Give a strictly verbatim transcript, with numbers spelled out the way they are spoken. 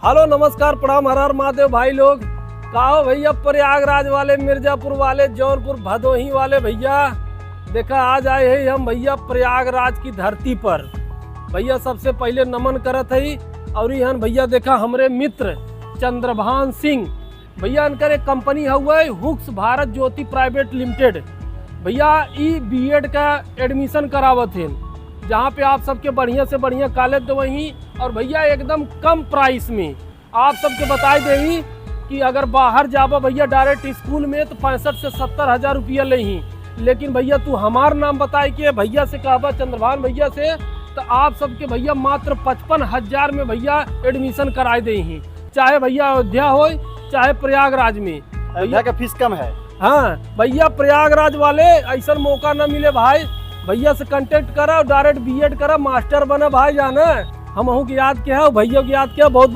हेलो, नमस्कार, प्रणाम, हर हर महादेव भाई लोग। का हो भइया, प्रयागराज वाले, मिर्जापुर वाले, जौनपुर, भदोही वाले भइया, देखा आज आए हैं हम भइया प्रयागराज की धरती पर। भइया सबसे पहिले नमन करत हई। और इहन भइया देखा हमरे मित्र चंद्रभान सिंह, भइया इनकर एक कंपनी हउए हुक्स भारत ज्योति प्राइवेट लिमिटेड। भइया ई बीएड का एडमिशन करावत हैं, जहाँ पे आप सबके बढ़िया से बढ़िया कॉलेज देवही। और भइया एकदम कम प्राइस में आप सबके बताई देही कि अगर बाहर जाबा भइया डायरेक्ट स्कूल में तो पैंसठ से सत्तर हजार रुपया लेही, लेकिन भइया तू हमार नाम बताए के भइया से कहबा चंद्रभान भइया से, तो आप सबके भइया मात्र पचपन हजार में भइया एडमिशन कराए देही, चाहे भइया अयोध्या होय चाहे प्रयागराज में। अयोध्या का फीस कम है। हाँ भइया, प्रयागराज वाले ऐसन मौका न मिले भाई, भइया से कांटेक्ट करा, डायरेक्ट बीएड करा, मास्टर बना भाई जाना। हमहू के याद किहा, भइया के याद किहा, बहुत